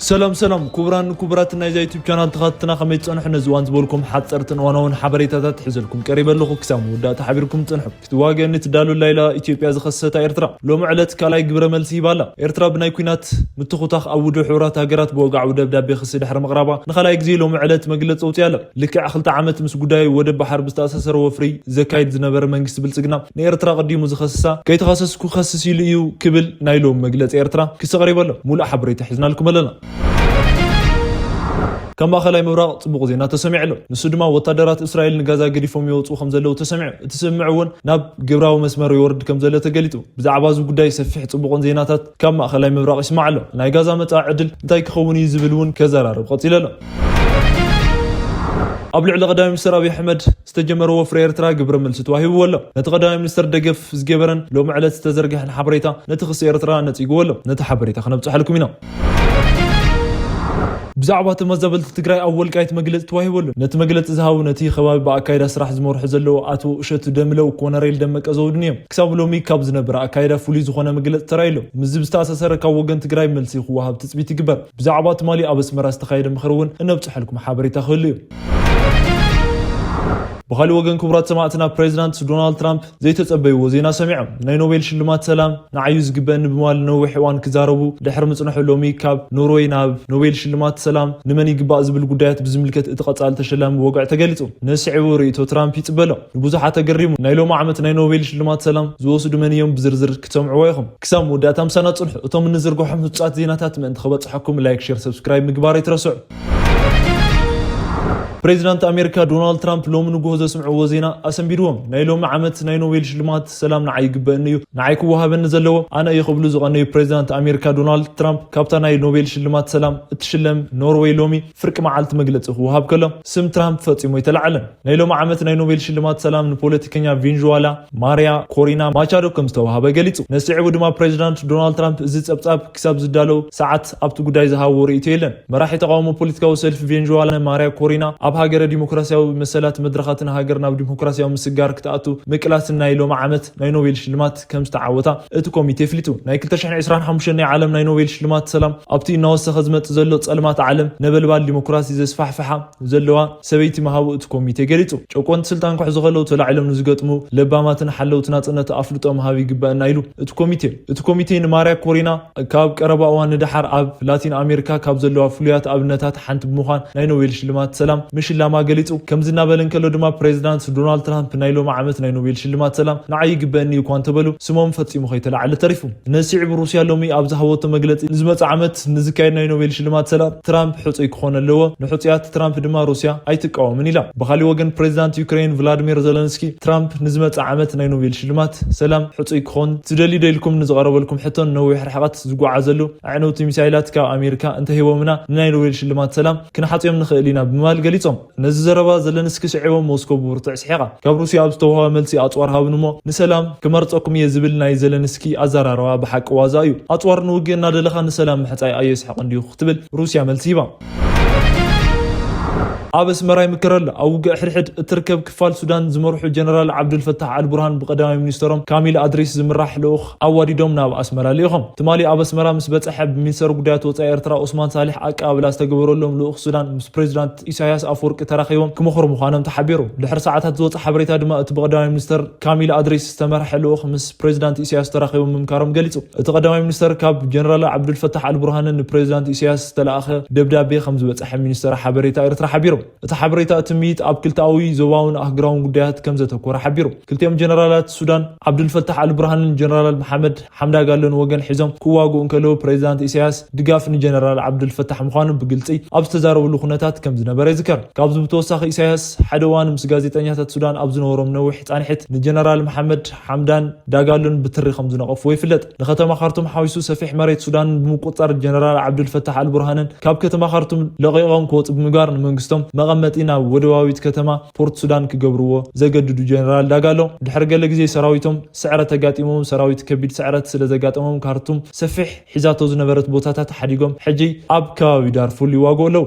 ሰላም ሰላም ክቡራን ክቡራት ናይዛ ዩቱብ ቻናል ተኻትትና፣ ከመይ ትጸንሑ? ነዚ እዋን ዝበልኩም ሓጸርትን እዋናውን ሓበሬታታት ሒዘልኩም ቀሪበ ኣለኹ። ክሳብ መወዳእታ ሓቢርኩም ጽንሑ። ክትዋገአኒ ትዳሎ ላይላ ኢትዮጵያ ዝኸሰሰታ ኤርትራ ሎሚ ዕለት ካልኣይ ግብረ መልሲ ሂባ ኣላ። ኤርትራ ብናይ ኲናት ምትኹታኽ ኣብ ውድብ ሕቡራት ሃገራት ብወግዓዊ ደብዳቤ ክሲ ድሕሪ ምቕራባ ንኻልኣይ ግዜ ሎሚ ዕለት መግለጺ ኣውጺኣ ኣላ። ልክዕ ክልተ ዓመት ምስ ጉዳይ ወደብ ባሕር ብዝተኣሳሰረ ወፍሪ ዘካይድ ዝነበረ መንግስቲ ብልጽግና ንኤርትራ ቀዲሙ ዝኸስሳ፣ ከይተኸሰስኩ ከስስ ኢሉ እዩ ክብል ናይ ሎም መግለጺ ኤርትራ ክሲ ቀሪቡ ኣሎ። ሙሉእ ሓበሬታ ሒዝናልኩም ኣለና። ካብ ማእኸላይ ምብራቕ ጽቡቕ ዜና ተሰሚዑ ኣሎ። ንሱ ድማ ወታደራት እስራኤል ንጋዛ ገዲፎም ይወጽኡ ከም ዘለዉ ተሰሚዑ። እቲ ስምምዕ እውን ናብ ግብራዊ መስመር ይወርድ ከም ዘሎ ተገሊጹ። ብዛዕባ እዚ ጉዳይ ሰፊሕ ጽቡቕን ዜናታት ካብ ማእኸላይ ምብራቕ ይስማዕ ኣሎ። ናይ ጋዛ መጻኢ ዕድል እንታይ ክኸውን እዩ ዝብል እውን ከዘራርብ ቀጺሉ ኣሎ። ኣብ ልዕሊ ቀዳማይ ሚኒስትር ኣብይ ኣሕመድ ዝተጀመረ ወፍሪ ኤርትራ ግብረ መልሲ ተዋሂብዎ ኣሎ። ነቲ ቀዳማይ ሚኒስትር ደገፍ ዝገበረን ሎሚ ዕለት ዝተዘርግሐን ሓበሬታ ነቲ ክሲ ኤርትራ ነጺግዎ ኣሎ። ነቲ ሓበሬታ ክነብጽሐልኩም ኢና። ብዛዕባ ተመዛበልቲ ትግራይ ኣብ ወልቃይት መግለጺ ተዋሂቡ ኣሎ። ነቲ መግለጺ ዝሃቡ ነቲ ከባቢ ብኣካይዳ ስራሕ ዝመርሑ ዘለዉ ኣቶ እሸቱ ደምለው ኮነሬል ደመቀ ዘውድን እዮም። ክሳብ ሎሚ ካብ ዝነበረ ኣካይዳ ፍሉይ ዝኾነ መግለጺ ተራእዩ ኣሎ። ምስዚ ብዝተኣሳሰረ ካብ ወገን ትግራይ መልሲ ክወሃብ ትጽቢት ይግበር። ብዛዕባ ትማሊ ኣብ ኣስመራ ዝተኻየደ ምኽሪ እውን እነብጽሐልኩም ሓበሬታ ክህሉ እዩ። ብኻልእ ወገን ክቡራት ሰማዕትና ፕሬዚዳንት ዶናልድ ትራምፕ ዘይተጸበይዎ ዜና ሰሚዖም። ናይ ኖቤል ሽልማት ሰላም ንዓዩ ዝግበእኒ ብምባል ነዊሕ እዋን ክዛረቡ ድሕሪ ምጽንሑ ሎሚ ካብ ኖርወይ ናብ ኖቤል ሽልማት ሰላም ንመን ይግባእ ዝብል ጉዳያት ብዝምልከት እቲ ቀጻሊ ተሸላሚ ወግዒ ተገሊጹ። ነዚ ስዒቡ ርእይቶ ትራምፕ ይጽበ ኣሎ። ንብዙሓት ኣገሪሙ። ናይ ሎሚ ዓመት ናይ ኖቤል ሽልማት ሰላም ዝወስዱ መን እዮም ብዝርዝር ክትሰምዕዎ ኢኹም። ክሳብ መወዳእታ ምሳና ጽንሑ። እቶም እንዝርግሖም ህጹጻት ዜናታት ምእንቲ ክበጽሐኩም ላይክ፣ ሼር፣ ሰብስክራይብ ምግባር ኣይትረስዑ። ፕሬዚዳንት ኣሜሪካ ዶናልድ ትራምፕ ሎሚ ንግሆ ዘስምዕዎ ዜና ኣሰንቢድዎም። ናይ ሎሚ ዓመት ናይ ኖቤል ሽልማት ሰላም ንዓይ ይግበእኒ እዩ፣ ንዓይ ክወሃበኒ ዘለዎ ኣነ እዩ ክብሉ ዝቐነዩ ፕሬዚዳንት ኣሜሪካ ዶናልድ ትራምፕ ካብታ ናይ ኖቤል ሽልማት ሰላም እትሽለም ኖርዌይ ሎሚ ፍርቂ መዓልቲ መግለጺ ክወሃብ ከሎ ስም ትራምፕ ፈጺሙ ኣይተላዕለን። ናይ ሎሚ ዓመት ናይ ኖቤል ሽልማት ሰላም ንፖለቲከኛ ቬንዙዋላ ማሪያ ኮሪና ማቻዶ ከም ዝተዋሃበ ገሊጹ። ነስዒቡ ድማ ፕሬዚዳንት ዶናልድ ትራምፕ እዚ ጸብጻብ ክሳብ ዝዳለው ሰዓት ኣብቲ ጉዳይ ዝሃቦ ርእይቶ የለን። መራሒ ተቃውሞ ፖለቲካዊ ሰልፊ ቬንዙዋላ ማሪያ ኮሪና ኣብ ሃገረ ዲሞክራሲያዊ መሰላት መድረኻትን ሃገር ናብ ዲሞክራሲያዊ ምስጋር ክትኣቱ ምቅላስን ናይ ሎሚ ዓመት ናይ ኖቤል ሽልማት ከም ዝተዓወታ እቲ ኮሚቴ ኣፍሊጡ። ናይ ክልተ ሽሕን ዕስራን ሓሙሽተን ናይ ዓለም ናይ ኖቤል ሽልማት ሰላም ኣብቲ እናወሰኸ ዝመጽእ ዘሎ ጸልማት ዓለም ነበልባል ዲሞክራሲ ዘስፋሕፍሓ ዘለዋ ሰበይቲ ምሃቡ እቲ ኮሚቴ ገሊጹ። ጨቆንቲ ስልጣን ክሕዙ ከለዉ ተላዒሎም ንዝገጥሙ ለባማትን ሓለውቲ ናጽነት ኣፍልጦ ምሃብ ይግበኣና ኢሉ እቲ ኮሚቴ። እቲ ኮሚቴ ንማርያ ኮሪና ካብ ቀረባ እዋን ንደሓር ኣብ ላቲን ኣሜሪካ ካብ ዘለዋ ፍሉያት ኣብነታት ሓንቲ ብምዃን ናይ ኖቤል ሽልማት ሰላም ምሽላማ ገሊጹ። ከምዚ እናበለ እንከሎ ድማ ፕሬዚዳንት ዶናልድ ትራምፕ ናይ ሎሚ ዓመት ናይ ኖቤል ሽልማት ሰላም ንዓይ ይግበእኒ እዩ እኳ እንተበሉ ስሞም ፈጺሙ ከይተላዕለ ተሪፉ። ነዚ ስዒቡ ሩስያ ሎሚ ኣብ ዝሃበቶ መግለጺ ንዝመጽእ ዓመት ንዝካየድ ናይ ኖቤል ሽልማት ሰላም ትራምፕ ሕጹይ ክኾን ኣለዎ። ንሕጹያት ትራምፕ ድማ ሩስያ ኣይትቃወምን ኢላ። ብኻልእ ወገን ፕሬዚዳንት ዩክሬን ቭላድሚር ዘለንስኪ ትራምፕ ንዝመጽእ ዓመት ናይ ኖቤል ሽልማት ሰላም ሕጹይ ክኾን ትደልዩ ዶ ኢልኩም ንዝቐረበልኩም ሕቶን ነዊሕ ርሕቀት ዝጓዓዘሉ ኣዕነውቲ ሚሳይላት ካብ ኣሜሪካ እንተሂቦምና ንናይ ኖቤል ሽልማት ሰላም ክንሓጽዮም ንኽእል ኢና ብምባል ገሊጾም። ነዚ ዘረባ ዘለንስኪ ስዒቦም ሞስኮ ብብርቱዕ ስሒቓ። ካብ ሩስያ ኣብ ዝተዋህበ መልሲ ኣጽዋር ሃብን እሞ ንሰላም ክመርጸኩም እየ ዝብል ናይ ዘለንስኪ ኣዘራርባ ብሓቂ ዋዛ እዩ። ኣጽዋር ንውግእ እናደለኻ ንሰላም ምሕጻይ ኣየስሕቕን ድዩ ክትብል ሩስያ መልሲ ሂባ። ኣብ ኣስመራ ይምከር ኣሎ። ኣብ ውግእ ሕድሕድ እትርከብ ክፋል ሱዳን ዝመርሑ ጀነራል ዓብዱልፈታሕ ኣልቡርሃን ብቀዳማይ ሚኒስተሮም ካሚል ኣድሪስ ዝምራሕ ልኡኽ ኣዋዲዶም ናብ ኣስመራ ልኢኾም። ትማሊ ኣብ ኣስመራ ምስ በጸሐ ብሚኒስተር ጉዳያት ወጻኢ ኤርትራ ዑስማን ሳልሕ ኣቀባብላ ዝተገበረሎም ልኡኽ ሱዳን ምስ ፕሬዚዳንት ኢሳያስ ኣፈወርቂ ተራኺቦም ክመኽሩ ምዃኖም ተሓቢሩ። ድሕሪ ሰዓታት ዝወጸ ሓበሬታ ድማ እቲ ብቀዳማይ ሚኒስተር ካሚል ኣድሪስ ዝተመርሐ ልኡኽ ምስ ፕሬዚዳንት ኢሳያስ ተራኺቦም ምምካሮም ገሊጹ። እቲ ቀዳማይ ሚኒስተር ካብ ጀነራል ዓብዱልፈታሕ ኣልቡርሃንን ንፕሬዚዳንት ኢሳያስ ዝተለኣኸ ደብዳቤ ከም ዝበጸሐ ሚኒስተር ሓበሬታ ኤርትራ ሓቢሩ። እቲ ሓበሬታ እቲ ምይይጥ ኣብ ክልተኣዊ ዞባውን ኣህጉራውን ጉዳያት ከም ዘተኮረ ሓቢሩ። ክልቲኦም ጀነራላት ሱዳን ዓብዱልፈታሕ ኣልቡርሃንን ጀነራል መሓመድ ሓምዳጋሎን ወገን ሒዞም ክዋግኡ እንከለዉ ፕሬዚዳንት ኢሳያስ ድጋፍ ንጀነራል ዓብዱልፈታሕ ምዃኑ ብግልጺ ኣብ ዝተዛረብሉ ኩነታት ከም ዝነበረ ይዝከር። ካብዚ ብተወሳኺ ኢሳያስ ሓደ እዋን ምስ ጋዜጠኛታት ሱዳን ኣብ ዝነበሮም ነዊሕ ጻንሒት ንጀነራል መሓመድ ሓምዳን ዳጋሎን ብትሪ ከም ዝነቐፍዎ ይፍለጥ። ንከተማ ካርቱም ሓዊሱ ሰፊሕ መሬት ሱዳን ብምቁጽጻር ጀነራል ዓብዱልፈታሕ ኣልቡርሃንን ካብ ከተማ ካርቱም ለቒቖም ክወጹ ብምግባር ንመንግስቶም መቐመጢ ናብ ወደባዊት ከተማ ፖርት ሱዳን ክገብርዎ ዘገድዱ ጀነራል ዳጋሎ ድሕሪ ገለ ግዜ ሰራዊቶም ስዕረት ኣጋጢሞም ሰራዊት ከቢድ ስዕረት ስለ ዘጋጠሞም ካርቱም ሰፊሕ ሒዛቶ ዝነበረት ቦታታት ሓዲጎም ሕጂ ኣብ ከባቢ ዳርፉር ይዋግኡ ኣለዉ።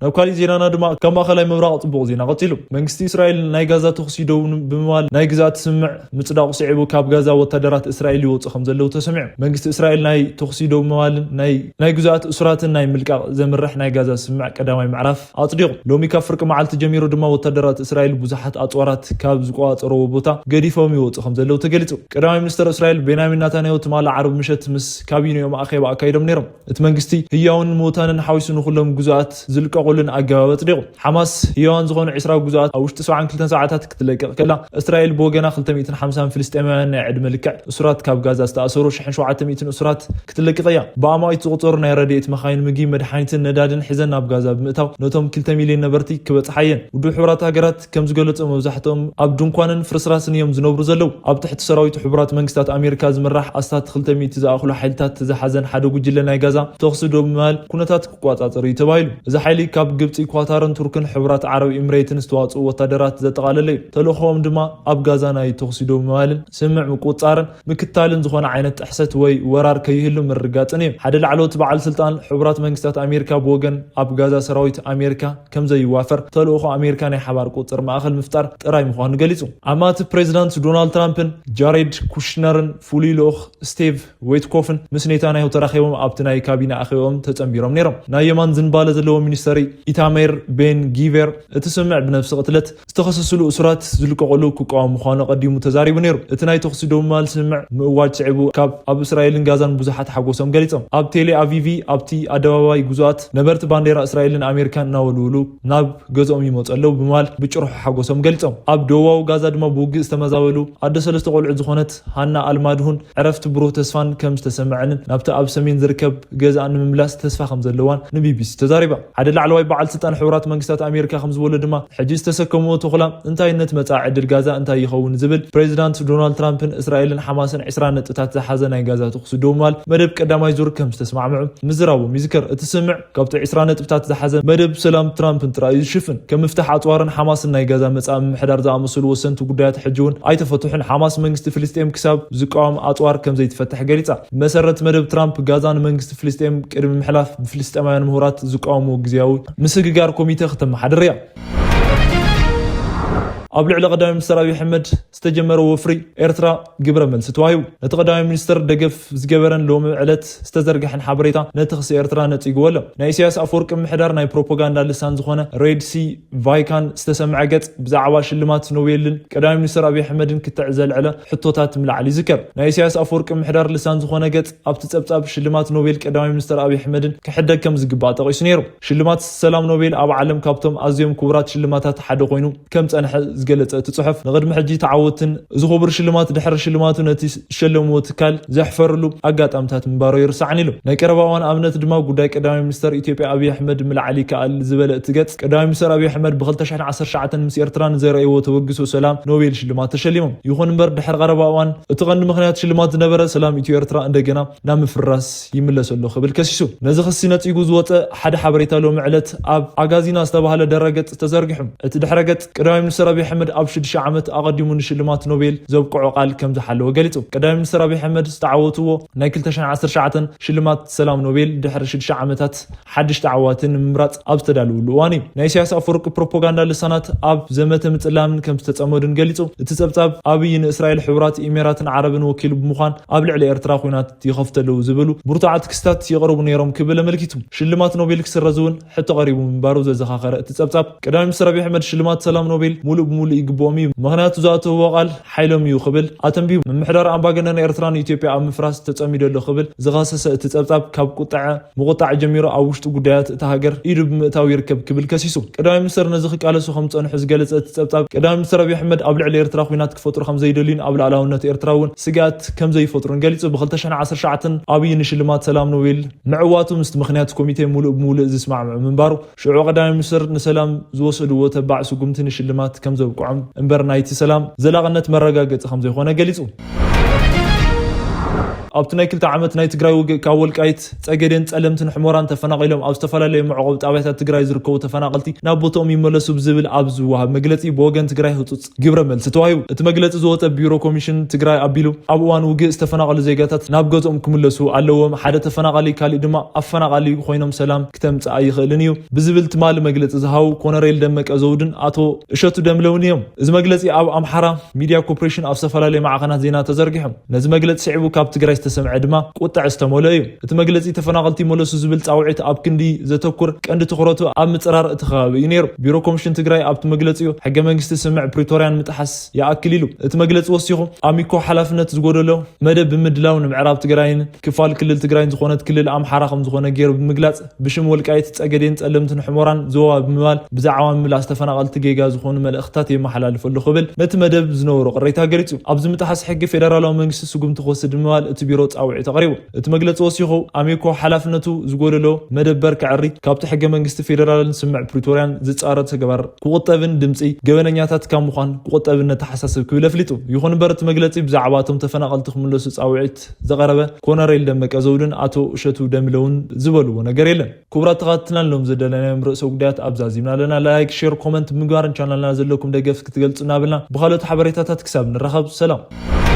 ናብ ካሊእ ዜናና ድማ ካብ ማእኸላይ ምብራቕ ጽቡቕ ዜና ቀጺሉ። መንግስቲ እስራኤል ናይ ጋዛ ተኹሲ ደው ን-፣ ብምባል ናይ ግዛት ስምምዕ ምጽዳቑ ስዒቡ ካብ ጋዛ ወታደራት እስራኤል ይወጹ ከም ዘለዉ ተሰሚዑ። መንግስቲ እስራኤል ናይ ተኹሲ ደው ምባልን ናይ፣ ናይ ግዛት እሱራትን ናይ ምልቃቕ ዘምርሕ ናይ ጋዛ ስምምዕ ቀዳማይ ምዕራፍ ኣጽዲቑ። ሎሚ ካብ ፍርቂ መዓልቲ ጀሚሩ ድማ ወታደራት እስራኤል ብዙሓት ኣጽዋራት ካብ ዝቆጻጸርዎ ቦታ ገዲፎም ይወጹ ከም ዘለዉ ተገሊጹ። ቀዳማይ ሚኒስተር እስራኤል ቤንያሚን ናታንያሁ ትማሊ ዓርቢ ምሸት ምስ ካቢኔኦም ኣኼባ ኣካይዶም ነይሮም። እቲ መንግስቲ ህያውን ምውታንን ሓዊሱ ንኹሎም ግዙኣት ዝልቀቑሉን ኣገባብ ኣጽዲቑ። ሓማስ ህያዋን ዝኾኑ ዕስራ ግዙኣት ኣብ ውሽጢ ሰብዓን ክልተን ሰዓታት ክትለቅቕ ከላ፣ እስራኤል ብወገና ክልተ ሚእትን ሓምሳን ፍልስጤማውያን ናይ ዕድመ ልክዕ እሱራት ካብ ጋዛ ዝተኣሰሩ ሽሕን ሸውዓተ ሚእትን እሱራት ክትለቅቕ እያ። ብኣማኢት ዝቑጸሩ ናይ ረድኤት መኻይን ምግቢ፣ መድሓኒትን ነዳድን ሒዘን ናብ ጋዛ ብምእታው ነቶም ክልተ ሚልዮን ነበርቲ ክበጽሓ እየን። ውድብ ሕቡራት ሃገራት ከም ዝገለጾ መብዛሕትኦም ኣብ ድንኳንን ፍርስራስን እዮም ዝነብሩ ዘለዉ። ኣብ ትሕቲ ሰራዊት ሕቡራት መንግስታት ኣሜሪካ ዝምራሕ ኣስታት ክልተ ሚእቲ ዝኣኽሉ ሓይልታት ዝሓዘን ሓደ ጉጅለ ናይ ጋዛ ተኹሲ ደው ብምባል ኩነታት ክቆጻጸር እዩ ተባሂሉ። እዚ ሓይሊ ካብ ግብጺ፣ ኳታርን ቱርክን ሕቡራት ዓረብ ኤምሬትን ዝተዋጽኡ ወታደራት ዘጠቓለለ እዩ። ተልእኾኦም ድማ ኣብ ጋዛ ናይ ተኹሲ ደው ምባልን ስምምዕ ምቁጽጻርን ምክታልን ዝኾነ ዓይነት ጥሕሰት ወይ ወራር ከይህሉ ምርግጋጽን እዩ። ሓደ ላዕለዎት በዓል ስልጣን ሕቡራት መንግስታት ኣሜሪካ ብወገን ኣብ ጋዛ ሰራዊት ኣሜሪካ ከም ዘይዋፈር ተልእኾ ኣሜሪካ ናይ ሓባር ቁጽጽር ማእኸል ምፍጣር ጥራይ ምዃኑ ገሊጹ። ኣማቲ ፕሬዚዳንት ዶናልድ ትራምፕን ጃሬድ ኩሽነርን ፍሉይ ልኡኽ ስቲቭ ዌትኮፍን ምስ ኔታንያሁ ተራኺቦም ኣብቲ ናይ ካቢነ ኣኼባኦም ተጸንቢሮም ነይሮም። ናይ የማን ዝንባለ ዘለዎ ሚኒስተር ኢታሜር ቤን ጊቨር እቲ ስምምዕ ብነፍሲ ቅትለት ዝተኸሰስሉ እሱራት ዝልቀቑሉ ክቃወም ምዃኑ ኣቐዲሙ ተዛሪቡ ነይሩ። እቲ ናይ ተኹሲ ደው ምባል ስምምዕ ምእዋጅ ስዒቡ ካብ ኣብ እስራኤልን ጋዛን ብዙሓት ሓጎሶም ገሊጾም። ኣብ ቴሌ ኣቪቪ ኣብቲ ኣደባባይ ግዙኣት ነበርቲ ባንዴራ እስራኤልን ኣሜሪካን እናወልውሉ ናብ ገዝኦም ይመጹ ኣለዉ ብምባል ብጭርሖ ሓጎሶም ገሊጾም። ኣብ ደቡባዊ ጋዛ ድማ ብውግእ ዝተመዛበሉ ኣደ ሰለስተ ቆልዑ ዝኾነት ሃና ኣልማድሁን ዕረፍቲ ብሩህ ተስፋን ከም ዝተሰምዐንን ናብቲ ኣብ ሰሜን ዝርከብ ገዝኣ ንምምላስ ተስፋ ከም ዘለዋን ንቢቢሲ ተዛሪባ። ሓደ ላዕለዋይ በዓል ስልጣን ሕቡራት መንግስታት ኣሜሪካ ከም ዝበሎ ድማ ሕጂ ዝተሰከምዎ ተኹላ እንታይነት መጻኢ ዕድል ጋዛ እንታይ ይኸውን ዝብል ፕሬዚዳንት ዶናልድ ትራምፕን እስራኤልን ሓማስን ዕስራ ነጥብታት ዝሓዘ ናይ ጋዛ ተኹሲ ደው ምባል መደብ ቀዳማይ ዙር ከም ዝተስማዕምዑ ምዝራቦም ይዝከር። እቲ ስምምዕ ካብቲ ዕስራ ነጥብታት ዝሓዘ መደብ ሰላም ትራምፕን ጥራይ እዩ ዝሽፍን። ከም ምፍታሕ ኣጽዋርን ሓማስን ናይ ጋዛ መጻኢ ምምሕዳር ዝኣመሰሉ ወሰንቲ ጉዳያት ሕጂ እውን ኣይተፈትሑን። ሓማስ መንግስቲ ፍልስጤም ክሳብ ዝቃወም ኣጽዋር ከም ዘይትፈትሕ ገሊጻ። ብመሰረት መደብ ትራምፕ፣ ጋዛ ንመንግስቲ ፍልስጤም ቅድሚ ምሕላፍ ብፍልስጤማውያን ምሁራት ዝቃወምዎ ግዝያዊ ምስግጋር ኮሚተ ከተመሓድር እያ። ኣብ ልዕሊ ቀዳማይ ሚኒስተር ኣብይ ኣሕመድ ዝተጀመረ ወፍሪ ኤርትራ ግብረ መልሲ ተዋሂቡ። ነቲ ቀዳማይ ሚኒስተር ደገፍ ዝገበረን ሎሚ ዕለት ዝተዘርግሐን ሓበሬታ ነቲ ክሲ ኤርትራ ነጺግዎ ኣሎ። ናይ ኢሳያስ ኣፈወርቂ ምሕዳር ናይ ፕሮፓጋንዳ ልሳን ዝኾነ ሬድ ሲ ቫይካን ዝተሰምዐ ገጽ ብዛዕባ ሽልማት ኖቤልን ቀዳማይ ሚኒስተር ኣብይ ኣሕመድን ክትዕ ዘልዐለ ሕቶታት ምላዕሊ ይዝከር። ናይ ኢሳያስ ኣፈወርቂ ምሕዳር ልሳን ዝኾነ ገጽ ኣብቲ ጸብጻብ ሽልማት ኖቤል ቀዳማይ ሚኒስተር ኣብይ ኣሕመድን ክሕደግ ከም ዝግባእ ጠቒሱ ነይሩ። ሽልማት ሰላም ኖቤል ኣብ ዓለም ካብቶም ኣዝዮም ክቡራት ሽልማታት ሓደ ኮይኑ ከም ጸንሐ ዝገለጸ እቲ ጽሑፍ፣ ንቕድሚ ሕጂ ተዓወትን እዚ ክቡር ሽልማት ድሕሪ ሽልማቱ ነቲ ዝሸለምዎ ትካል ዘሕፈርሉ ኣጋጣምታት ምንባሩ ይርሳዕን ኢሉ። ናይ ቀረባ እዋን ኣብነት ድማ ጉዳይ ቀዳማይ ሚኒስተር ኢትዮጵያ ኣብይ ኣሕመድ ምልዓል ይከኣል ዝበለ እቲ ገጽ፣ ቀዳማይ ሚኒስተር ኣብይ ኣሕመድ ብ ክልተ ሽሕን ዓሰርተ ትሽዓተን ምስ ኤርትራ ንዘርእይዎ ተበግሶ ሰላም ኖቤል ሽልማት ተሸሊሞም። ይኹን እምበር ድሕሪ ቀረባ እዋን እቲ ቀንዲ ምኽንያት ሽልማት ዝነበረ ሰላም ኢትዮ ኤርትራ እንደገና ናብ ምፍርራስ ይምለስ ኣሎ ክብል ከሲሱ። ነዚ ክሲ ነጺጉ ዝወጸ ሓደ ሓበሬታ ሎሚ ዕለት ኣብ ኣጋዚና ዝተባህለ ድረ ገጽ ተዘርጊሑ። እቲ ድሕረ ገጽ ቀዳማይ ሚኒስተር ኣብይ ኣሕመድ ኣብ ሽዱሽተ ዓመት ኣቐዲሙ ንሽልማት ኖቤል ዘብቅዖ ቃል ከም ዝሓለወ ገሊጹ። ቀዳማይ ሚኒስተር ኣብይ ኣሕመድ ዝተዓወትዎ ናይ ክልተ ሽሕን ዓሰርተ ትሽዓተን ሽልማት ሰላም ኖቤል ድሕሪ ሽዱሽተ ዓመታት ሓድሽ ተዓዋቲ ንምምራጽ ኣብ ዝተዳለወሉ እዋን እዩ። ናይ ኢሳያስ ኣፈወርቂ ፕሮፓጋንዳ ልሳናት ኣብ ዘመተ ምጽላምን ከም ዝተጸመዱን ገሊጹ። እቲ ጸብጻብ ኣብይ ንእስራኤል፣ ሕቡራት ኢሜራትን ዓረብን ወኪሉ ብምዃን ኣብ ልዕሊ ኤርትራ ኲናት ይኸፍቱ ኣለዉ ዝብሉ ብርቱዓት ክስታት የቕርቡ ነይሮም ክብል ኣመልኪቱ። ሽልማት ኖቤል ክስረዝ እውን ሕቶ ቀሪቡ ምንባሩ ዘዘኻኸረ እቲ ጸብጻብ፣ ቀዳማይ ሚኒስተር ኣብይ ኣሕመድ ሽልማት ሰላም ኖቤል ሙሉእ ብሙሉእ ይግብኦም እዩ፣ ምኽንያቱ ዝኣተውዎ ቃል ሓይሎም እዩ ክብል ኣተንቢቡ። ምምሕዳር ኣምባገነን ኤርትራ ንኢትዮጵያ ኣብ ምፍራስ ተጸሚዱ ኣሎ ክብል ዝኸሰሰ እቲ ጸብጻብ፣ ካብ ቁጥዐ ምቑጣዕ ጀሚሩ ኣብ ውሽጢ ጉዳያት እታ ሃገር ኢዱ ብምእታው ይርከብ ክብል ከሲሱ። ቀዳማይ ሚኒስተር ነዚ ክቃለሱ ከም ዝጸንሑ ዝገለጸ እቲ ጸብጻብ፣ ቀዳማይ ሚኒስተር ኣብይ ኣሕመድ ኣብ ልዕሊ ኤርትራ ኲናት ክፈጥሩ ከም ዘይደልዩን ኣብ ልኣላውነት ኤርትራ እውን ስግኣት ከም ዘይፈጥሩን ገሊጹ። ብ ክልተ ሽሕን ዓሰርተ ትሽዓተን ኣብይ ንሽልማት ሰላም ኖቤል ምዕዋቱ ምስቲ ምኽንያት ኮሚቴ ሙሉእ ብሙሉእ ዝስማዕምዑ ምንባሩ፣ ሽዑ ቀዳማይ ሚኒስተር ንሰላም ዝወሰድዎ ተባዕ ስጉምቲ ንሽልማት ከም ዘብቅዖም እምበር ናይቲ ሰላም ዘላቕነት መረጋገጺ ከም ዘይኮነ ገሊጹ። ኣብቲ ናይ ክልተ ዓመት ናይ ትግራይ ውግእ ካብ ወልቃይት ጸገዴን ጸለምትን ሕሞራን ተፈናቒሎም ኣብ ዝተፈላለዩ መዕቆብ ጣብያታት ትግራይ ዝርከቡ ተፈናቐልቲ ናብ ቦታኦም ይመለሱ ብዝብል ኣብ ዝወሃብ መግለጺ፣ ብወገን ትግራይ ህጹጽ ግብረ መልሲ ተዋሂቡ። እቲ መግለጺ ዝወጸ ቢሮ ኮሚሽን ትግራይ ኣቢሉ፣ ኣብ እዋን ውግእ ዝተፈናቐሉ ዜጋታት ናብ ገዝኦም ክምለሱ ኣለዎም፣ ሓደ ተፈናቓሊ ካሊእ ድማ ኣፈናቓሊ ኮይኖም ሰላም ክተምጽእ ኣይኽእልን እዩ ብዝብል ትማሊ መግለጺ ዝሃቡ ኮነሬል ደመቀ ዘውድን ኣቶ እሸቱ ደምለውን እዮም። እዚ መግለጺ ኣብ ኣምሓራ ሚድያ ኮርፖሬሽን ኣብ ዝተፈላለዩ ማዕኸናት ዜና ተዘርጊሑ። ነዚ መግለጺ ስዒቡ ካብ ትግራይ ዝተሰምዐ ድማ ቁጥዕ ዝተመልኦ እዩ። እቲ መግለጺ ተፈናቐልቲ ይመለሱ ዝብል ጻውዒት ኣብ ክንዲ ዘተኩር፣ ቀንዲ ትኹረቱ ኣብ ምጽራር እቲ ከባቢ እዩ ነይሩ። ቢሮ ኮሚሽን ትግራይ ኣብቲ መግለጺኡ፣ ሕገ መንግስቲ ስምምዕ ፕሪቶርያን ምጥሓስ ይኣክል ኢሉ። እቲ መግለጺ ወሲኹ፣ ኣሚኮ ሓላፍነት ዝጎደሎ መደብ ብምድላው ንምዕራብ ትግራይን ክፋል ክልል ትግራይን ዝኾነት ክልል ኣምሓራ ከም ዝኾነ ገይሩ ብምግላጽ፣ ብሽም ወልቃይት ጸገዴን ጸለምትን ሕሞራን ዞባ ብምባል ብዛዕባ ምምላስ ተፈናቐልቲ ጌጋ ዝኾኑ መልእኽትታት የመሓላልፍ ኣሎ ክብል ነቲ መደብ ዝነበሮ ቅሬታ ገሊጹ። ኣብዚ ምጥሓስ ሕጊ ፌደራላዊ መንግስቲ ስጉምቲ ክወስድ ብምባል እቲ ቢሮ ጻውዒት ኣቕሪቡ። እቲ መግለጺ ወሲኹ፣ ኣሜኮ ሓላፍነቱ ዝጎደሎ መደበር ከዕሪ፣ ካብቲ ሕገ መንግስቲ ፌደራልን ስምምዕ ፕሪቶርያን ዝጻረር ተግባር ክቑጠብን ድምጺ ገበነኛታት ካብ ምዃን ክቑጠብን ነተሓሳስብ ክብል ኣፍሊጡ። ይኹን እምበር እቲ መግለጺ ብዛዕባ እቶም ተፈናቐልቲ ክምለሱ ጻውዒት ዘቐረበ ኮነሬል ደመቀ ዘውድን ኣቶ እሸቱ ደምለውን ዝበልዎ ነገር የለን። ክቡራት ተኸታተልትና፣ ሎም ዘዳለናዮም ርእሰ ጉዳያት ኣብዛ ዚምና ኣለና። ላይክ፣ ሼር፣ ኮመንት ብምግባርን ቻናልና ዘለኩም ደገፍ ክትገልጹ እናበልና ብኻልኦት ሓበሬታታት ክሳብ ንራኸብ ሰላም።